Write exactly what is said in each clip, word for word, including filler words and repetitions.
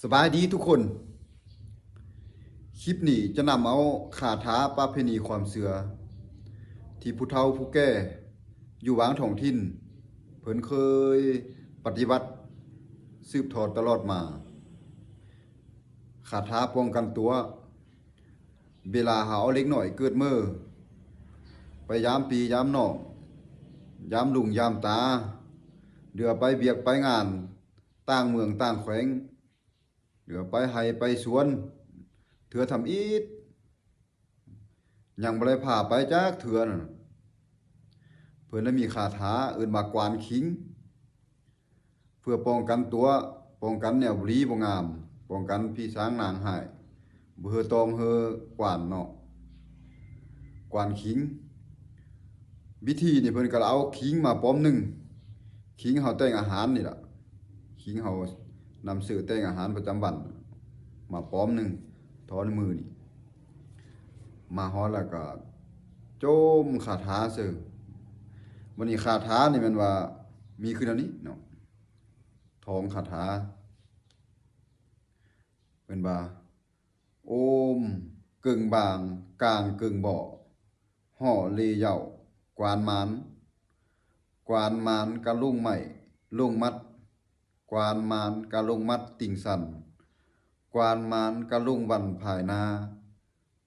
สบายดีทุกคน คลิปนี้จะนำเอาคาถาประเพณีความเชื่อ ที่ผู้เฒ่าผู้แก่อยู่บางท้องถิ่น เพิ่นเคยปฏิบัติสืบทอดตลอดมา คาถาป้องกันตัว เวลาเฮาเอาเด็กน้อยเกิดเมอ ไปยามปียามน้อง ยามลุงยามตา เดือไปเวียกไปงานต่างเมืองต่างแขวง เดือไปไฮ่ไปสวน เถื่อทำอิด ยังบ่ได้พาไปจักเถื่อนั่น เพิ่นได้มีคาถาเอิ้นว่ากวานขิง เพื่อป้องกันตัว ป้องกันแนวบ่ดีบ่งาม ป้องกันผีสางนางฮ้าย บ่เฮือตองเฮือกวานเนาะ กวานขิง วิธีนี่เพิ่นก็เอาขิงมาป๋อมหนึ่ง ขิงเฮาแต่งอาหารนี่ล่ะ ขิงเฮานำซื้อแต่งอาหารประจำวัน มาป๋อมหนึ่ง ถอนมือนี่ มาฮอดแล้วก็จมคาถาซื่อ บัดนี้คาถานี่แม่นว่ามีคือแนวนี้เนาะ ท่องคาถา เพิ่นว่า โอม เกิ่งบาง กลางเกิ่งบ่อ ห่อเลเหย้า กวานหมาน กวานหมานกะลุงไม้ ลุงมัด กวานหมานกะลุงมัดติ่งสัน กวานหมานกะลุงวันผายนา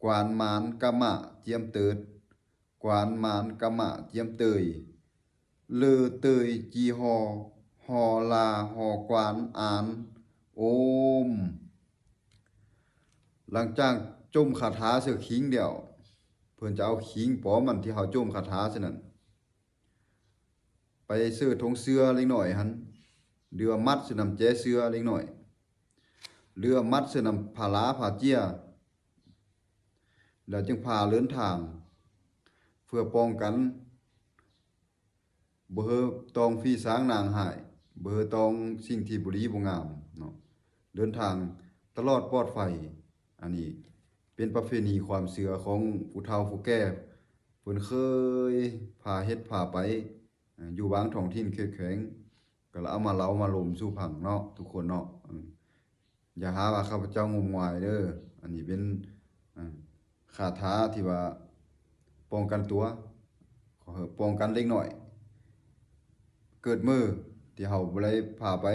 กวานหมานกะหม้าเจียมเติด กวานหมานกะหม้าเจียมเตย เลอเตยจีฮอ ฮอลาฮอกวานอาน โอม หลังจากจมคาถาใส่ขิงแล้ว เพิ่นจะเอาขิงป๋อมอันที่เฮาจมคาถาใส่นั้น ไปใส่ถงเสื้อเล็กน้อยหั่น หรือว่ามัดใส่นำแจเสื้อเล็กน้อย หรือว่ามัดใส่นำผ้าหลาผ้าเจีย แล้วจึงพาเดินทาง เพื่อป้องกัน บ่เฮือตองผีสางนางฮ้าย บ่เฮือตองสิ่งที่บ่ดีบ่งามเนาะ เดินทางตลอดปลอดภัย อันนี้เป็นประเพณีความเชื่อของผู้เฒ่าผู้แก่ เพิ่นเคยพาเฮ็ดพาไป อ่า อยู่บางท้องถิ่นเขตแขวง ก็ละเอามาเล่ามาโลมสู่ฟังเนาะ ทุกคนเนาะ อืม อย่าหาว่าข้าพเจ้างมงายเด้อ อันนี้เป็น อ่า คาถาที่ว่าป้องกันตัว ขอให้ป้องกันเด็กน้อย เกิดมื้อที่เฮาบ่ได้พาไป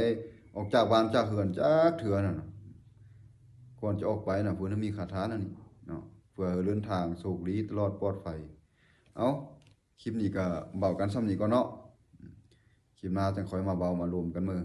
ออกจากบ้านจากเฮือนจักเทื่อนั่นน่ะ ก่อนจะออกไปน่ะ เพิ่นมีคาถานั่นนี่เนาะ เพื่อให้เดินทางโชคดีตลอดปลอดภัย เอ้า คลิปนี้ก็เว้ากันส่ำนี้ก่อนเนาะ คลิปหน้าจั่งค่อยมาเว้ามาโลมกันเด้อ